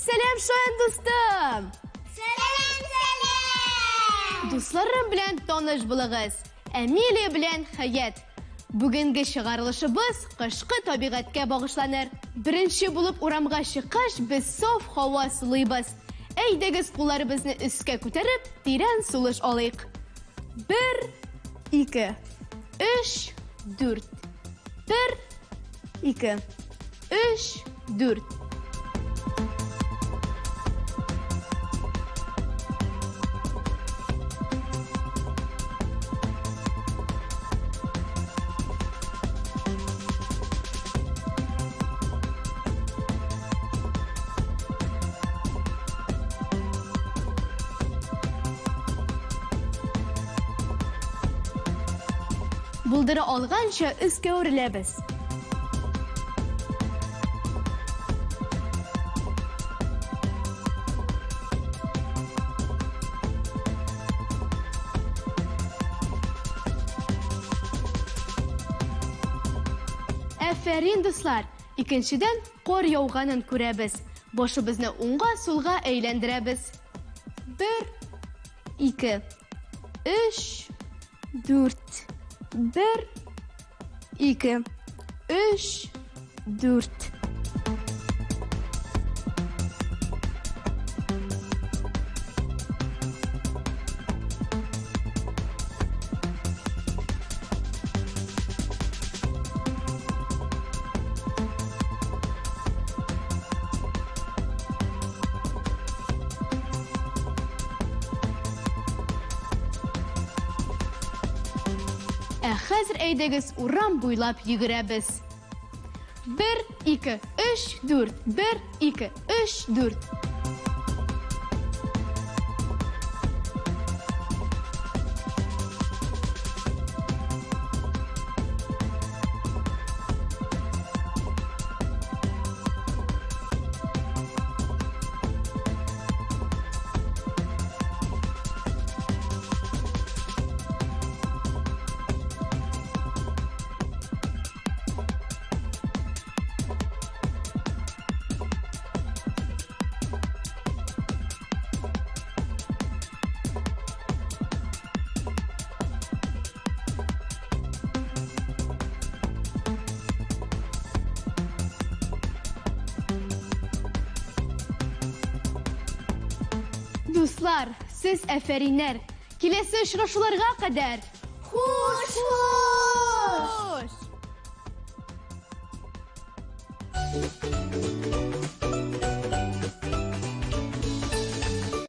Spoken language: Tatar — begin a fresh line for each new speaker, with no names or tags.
Сәлам, Шаян дустым!
Сәлам, сәлам!
Дусларым белән таныш булыгыз. Әмилия белән Хәят. Бүгенге чыгарылышыбыз кышкы табигатькә багышланыр. Беренче булып урамга чыккач, без саф һава сулыйбыз. Әйдәгез кулларыбызны өскә күтәреп, тирән сулыш алыйк. Бер, ике, өч, дүрт. Бер, ике, өч, дүрт. Булдыра алганча өскә үреләбез. Әфәрин, дуслар! Икенчедән, кар яуганын күрәбез. Башыбызны уңга-сулга әйләндерәбез. Бер, ике, өч, дүрт. Бер, ике, өч, дүрт. Ә хәзер әйдәгез урам буйлап йөгерәбез. Бер, ике, өч, дүрт. Бер, ике, өч, дүрт. Дуслар, сез әфәриннәр. Киләсе очрашуларга кадәр.
Хуш, хуш!
Хуш!